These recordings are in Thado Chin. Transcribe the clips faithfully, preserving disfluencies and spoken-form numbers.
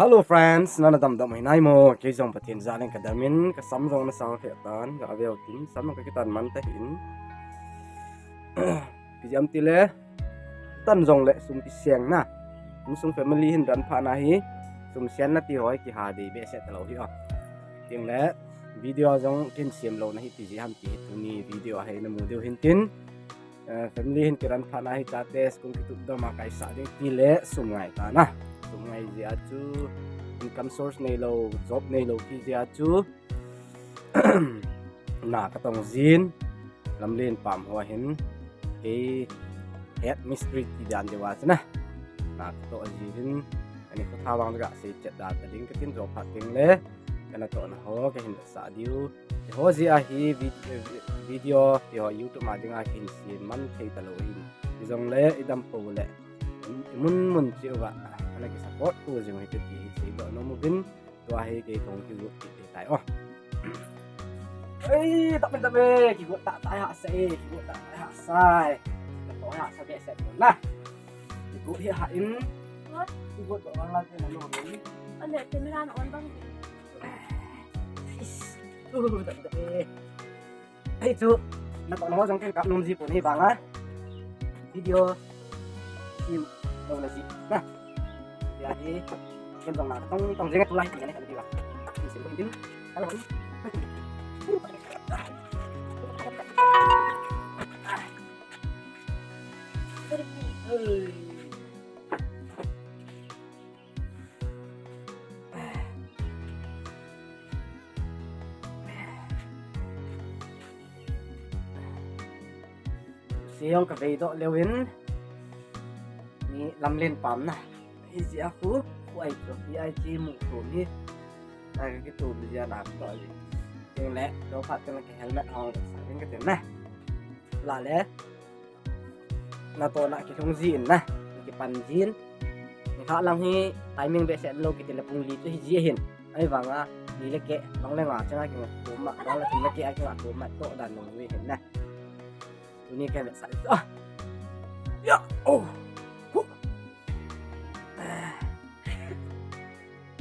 Hello friends, nana damdam hinai mo? Kei jong Pathen jal in kadamin, kasam jong nasang lheh tan, gaveu tin, sam jong kakitan man tahin. Kijam tile, tan jongle sum kiseng na. Insung family hin ranpha na hi, sum sen na ti ho hi kiha dei behseh talou hi a. Tin le, video jong kin siam lou na hi ti ji ham ti hi tuni video a hi namu diu hin tin. Eh, family hin kiranpha na hi chate school kitup dom a kaisah ding tile sum ngai ta na. Sum ngai jeh a chu income source neilou, job neilou ti jeh a chu na katong jin, lamlen pam ho hin kei head mistri ti dan deu a chu na. Na katoh jin, ani khotha vang gasei chet da ta ding katin jo phat ding le, kana tohna ho kahin sah diu. Ti ho jeh a hi vid-, video, ti ho YouTube a dinga hin siam man thei talou hin. Hijongle idam pou le, imun mun cheh uva ana kisupport tou jing u hite ti hi seidoh nom uvin, tua hi kei kahung kigot kit ding tai o. Ei, tah men, tah men, kigot tah tah hahsa e, kigot tah tah hahsa e. Natoh hahsa behseh pon na. Kigot hi hah in. Kigot toh vang la te na nom in. Ane, camera na on bang. Is. Uh, tah men, tah men. Hei chu, natoh na ho jong ken kap nom ji pon hi vang a. Video sim lou na ji na. Hia hi, ken jong na tong tong jeng a tulai ti na ne kan ti va. Sim sim sim. Hello. Hey. Sejong kavei doh leu in, mi lamlen pam na. Hijeh a khu, khu ai chu, hi ai chi mu tu mi. Ai ka kitu mi jia na to ji. Tin le, to phat tin le ka helmet hong sa ding katin na. La le. Natoh na kilhung jin na, kipan jin. Nikhat lang hi timing behseh lou kiti le pung li chu hi ji hin. Ahivang a, li le keh, bang le nga chang a kinga kum a, bang le thum le keh a kinga kum a, toh dan nung ui hin na. Tuni ka vetsah. Ah! Ya! Oh! Huh!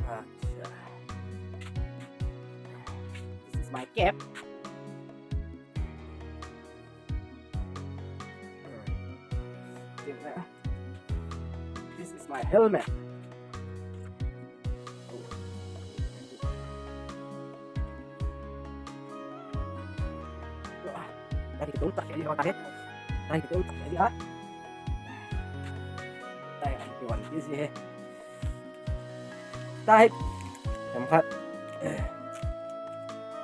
Acha. This is my cap. This is my helmet. Tadi kita utak jadi orang kaget. Tadi kita utak jadi ah. Tadi kita utak jadi. Tahit. Chomkhat.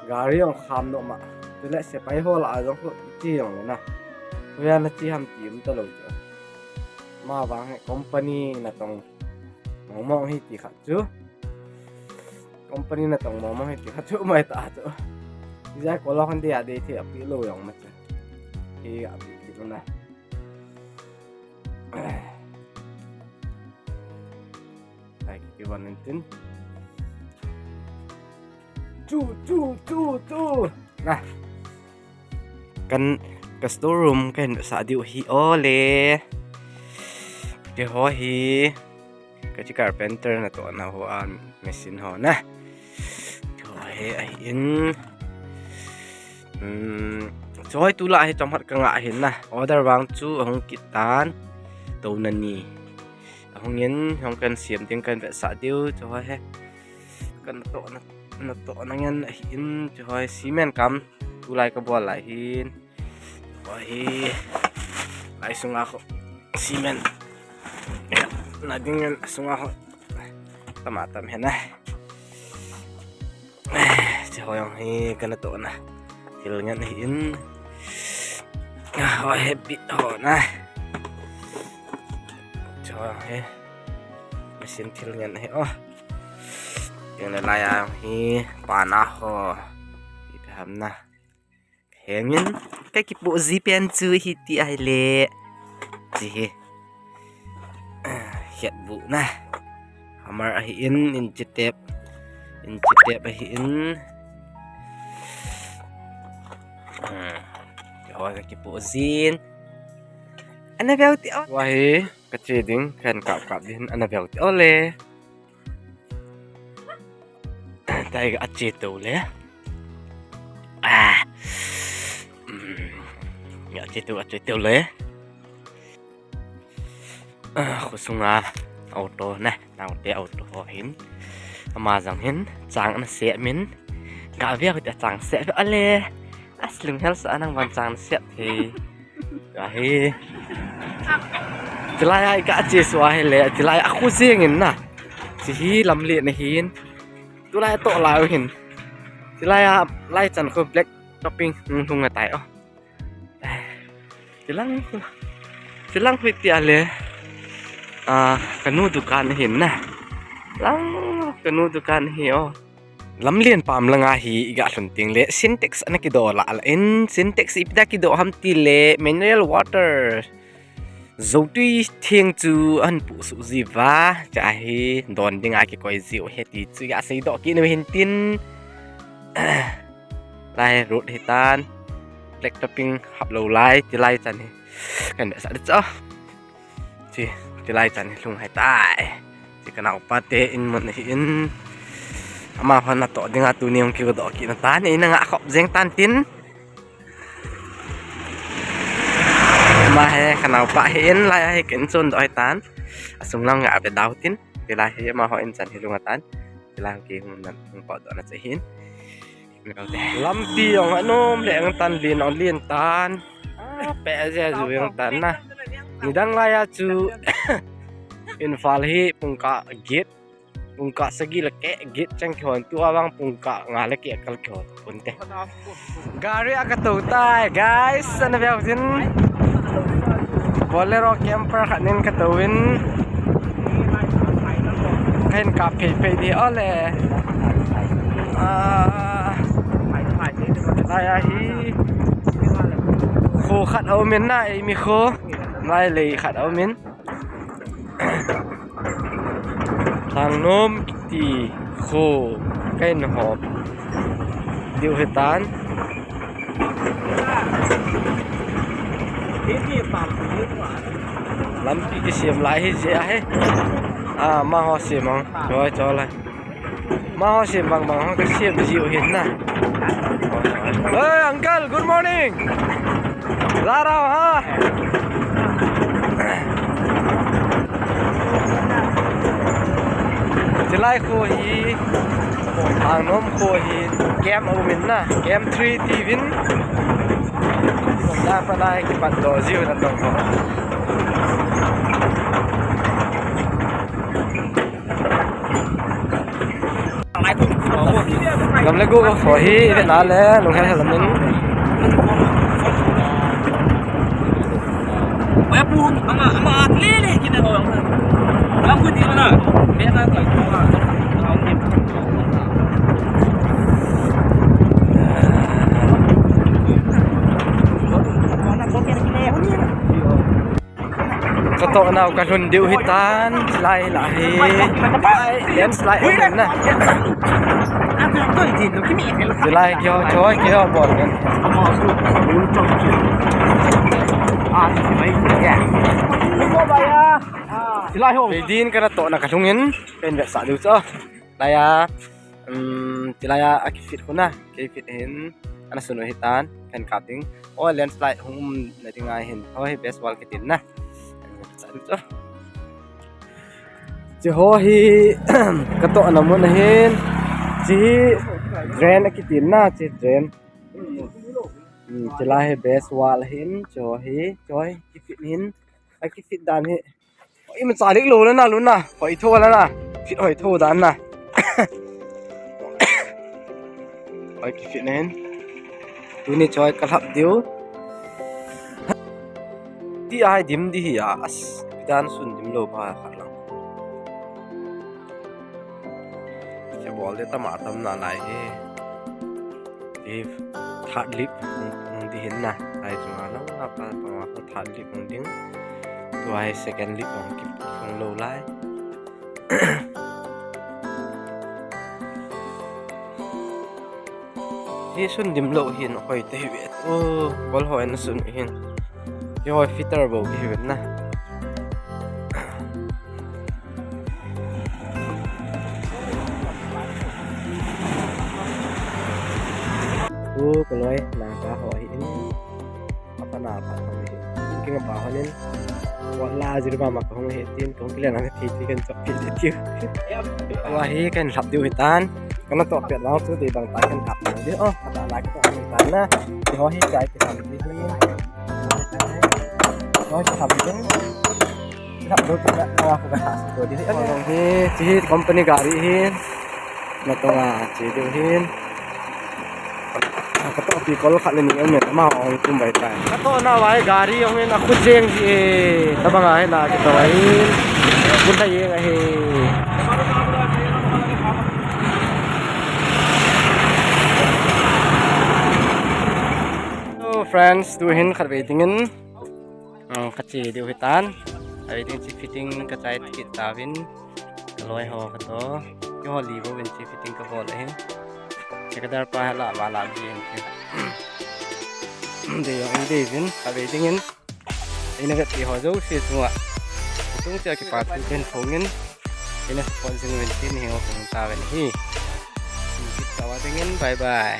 Gari jong kham nom a. Tule sepai ho lah a jong khu iti jong le na. Hoiya nache ham ti um talou chu. Ama vang hi company natong mong mong hi ti khat chu. Company natong mong mong hi ti khat chu mai ta chu. Ija ko lo khan dia de thi api lo jong ma chu. Hi api ti lo na. Ai, kiki van in tin. Chu, chu, chu, chu. Na. Kan, ka store room kahin sah diu hi o le. Keiho hi. Kachi carpenter natoh na ho a machine ho na. Keiho hi ahin. Hmm, choi tulai hi chomkhat kanga ahin na. Order vang chu ahung kit tan. Tou na ni. Ahung in, hung kan siam ding kan vetsah diu, chu hoi he. Kan natoh na, natoh na ngen ahin, chu hoi cement kam, tulai kabol lai hin. Chu hoi hi, lai sunga khu, cement. Na ding ngen sunga khu. Tama tam he na. Chu hoi jong hi ka natoh na. Thil ngen ahin. Hoi he bit ho na. Chu hoi jong hi. Machine thil ngen ahi o. Tin le lai a jong hi pana ho. Ipi ham na. Hengin, ka kipoh ji pen chu hiti ahi le. Chi hi. Hiat bu na. Hammer ahin, inchi tape. Inchi tape ahin. Hmm. Keiho ka kipoh jin. Ana veu ti o. Wa hi, ka che ding, kan kap kap din, ana veu ti o le. Taiga ache to le. Ah. Mm. Ga ache to, ache to le. Ah, khosunga auto ne, naote auto ho hin. Ama jang hin, chang ana se min. Ga via ko ta chang se ale. As lunghel sa nang van chang se the. Ahi. Chilai ai ka chi sua hi le, chilai a khu sing in na. Chi hi lam le na hin. Tulai to lai hin. Chilai a lai chan khu black topping hung hung a tai o. Chilang, chilang hui tia le. Ah, kanu dukan hin na. Lang kanu dukan hi o. Lamlen pam langa hi iga lhun ting le Sintex ana kido la la in Sintex ipi da kido ham ti le mineral water. Zotui theng chu an pu su ji va cha hi don dinga kikoi ji u he ti chu iga sei do ki nu hin tin. Lai road hi tan. Black topping hap lo lai ti lai chan hi. Kan be sa de cha. Chi, chilai chan hi lhung hai tai. Chi ka naopa te in mun hi in. Ama hon na to dinga tuni hung kigo do ki na tan, in nga khop jeng tan tin. Ama he ka naopa hi in lai hi kin chun do hai tan. Asung lang nga be dau tin. Chilai hi ama ho in chan hi lhung a tan. Chilai ki hung nan hung pa do na che hin. Lampi jong anom le ang tan lin ong lin tan. Ah, pe je ju jong tan na. Nidang laiya chu Imphal hi pungkah get, pungkah sagi le keh get chang kihon tu avang pungkah nga le keh kal kihon pun te. Gari a ka to tai, guys. Ana veu tin. Bolero camper khat nin ka to in. Kahin kap phei phei di ole. Ah, lai ahi. Kho khat a um in na, eimi kho. Lai lei khat a um in. Thangnom kiti kho kahin hop diu hitan. Lampi kisem lai hi je ahi. Ah, amaho sem ang. Choi, choi lai. Amaho sem bang bang ho kisem ji u hin na. Hey, uncle, good morning. Larau ha. Chilai kho hi, Thangnom kho hi, camp a um in na, camp three ti vin. Na pa lai kipat do jiu na tong ho. Gam le gu ko hi ve na le, lung hel hel min. Ka toh nau ka lhun diu hitan, slide lah hi. Slide, landslide um in na. Slide kio, choi kio bol kan. Slide ho. Bei din ka na toh na ka lhung in, pen ve sa diu cho. Laiya, um, chilaiya a kifit khu na, kifit hin, ana sunu hitan, kan kap ding. O, landslide hung um na ding ahin, ho hi best wall kitin na. Sa du cho. Chi ho hi, ka toh na mun ahin, chi hi drain a kitin na, chi drain. Um, chilai hi best wall ahin, chi ho hi, chi ho hi kifit hin, a kifit dan hi. Ima chalik lo le na, lu na. Hoi tho le na. Fit hoi tho dan na. Hoi kifit na hin. Tuni choi ka lhap diu. Ti ai dim di hi a. As, dan sun dim lo ba khat lang. Che bol de tama tam na lai he. If third lip hung, hung di hin na. Ai chunga lang na pa, pa ma ko third lip hung ding. Tua hi second lip hung kip hung lo lai. Hi sun dim lo hin hoi te hi ve. O, kol hoi na sun hin. Hi hoi fitter bo ki hi ve na. Pu kaloi, napa ho hi in. Apa napa ho hi. King apa ho nin. Wala jir mama kahung hi tin, kahung kile na thi thi kan chop thi thi. Wa hi kan lhap diu hitan. Kana to pet lang chu dei bang ta kan kap diu. Oh, kata lai ka to hitan na. Ti ho hi chai ti sam ti hi. Ho hi sam ti. Lhap diu ti na, na ko ka sa ko di. Ano hi, chi hi company gari hi. Na to nga chi diu hi. Ka to pi kol khat le ni em ne ma ong tum bai tai. Ka to na vai gari ong in a khu jeng ji e. Tabang a hi na ka to vai. Kun ta yeng a hi. So friends, tu hin khat ve ding in. Ang ka che diu hitan. Khat ve ding chi fitting ka chai kit tauvin. Ka loi ho ka to. Keiho li bou vin chi fitting ka bol ahin. Che ka dar pa la ma la ji in. Dei jong dei vin, khat ve ding in. Eina vet pi ho jouse chunga. Chung che kipa thu ken phong in. Eina support jing vin tin hi ngo phong ta vin hi. Kit ta va ding in, bye bye.